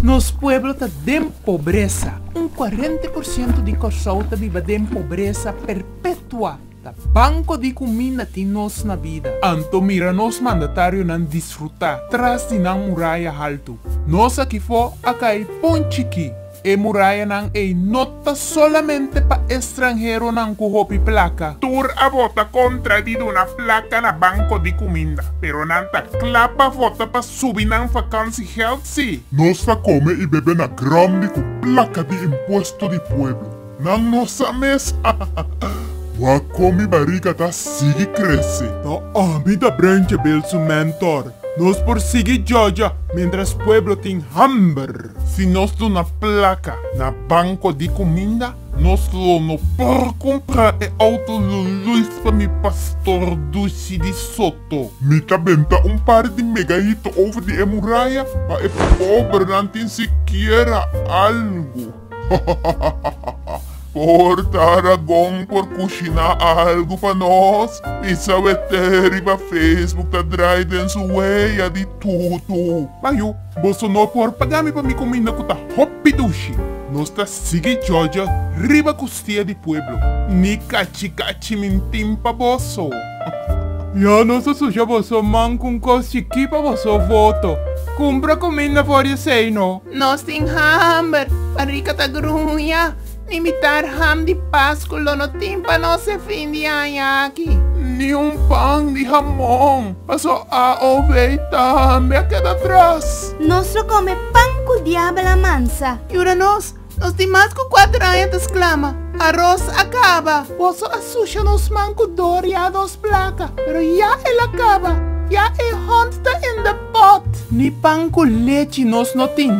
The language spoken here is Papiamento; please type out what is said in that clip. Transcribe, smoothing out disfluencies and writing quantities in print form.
Nos pueblo ta den pobresa. Un 40% di Kòrsou ta biba den pobresa perpetua. Ta banko di kuminda tin nos na bida. Anto mira nos mandatarionan disfrutá tras di nan muraya haltu. Nos akifó a kai pon chikí. E murayanan ei no ta solamente pa estranheronan ku hopi plaka. Tur a vota kontra di duna plaka na banko di kuminda, pero nan ta kla pa vota pa subi nan vakansiegeld sí. Nos ta kome i bebe na grandi ku plaka di impuesto di pueblo. Nan no sa mes. Wak kon mi bariga ta sigui krese. Ta ami ta Brentje Bill su mentor. Nos por sigui djodja mientras pueblo tin hamber. Si nos duna plaka na banko di kuminda, nos lo no por kumpra e outo Luluis pa mi pastor dushi di Soto. Mi ta benta un par di megaito over di e muraya pa e pobernan tin sikiera algu. Por ta Aragon por kushiná algu pa nos? Bisa wete riba Facebook ta drai den su wea di tutu. Bayu, boso no por paga mi pa mi kuminda ku ta hopi dushi. Nos ta sigui djodjo riba kustia di pueblo. Ni kachi kachi mintin pa boso. Ya nos a susha boso man ku un kos chikí pa boso voto. Kumpra kuminda for di esei no. Nos tin hamber, barrica ta gruña, ni mitar ham di Pascu lo no tin pa nos e fin di aña aki. Ni un pan di hamon, paso AOV tambe a keda atras. Nos lo come pan cu diabel a mansa. Yuda nos, nos tin mas cu cuater aña ta sclama, Aros a caba! Boso a susha nos man cu doria nos placa, pero ya el a caba, ya e hond ta in the pot. Ni pan cu lechi nos no tin.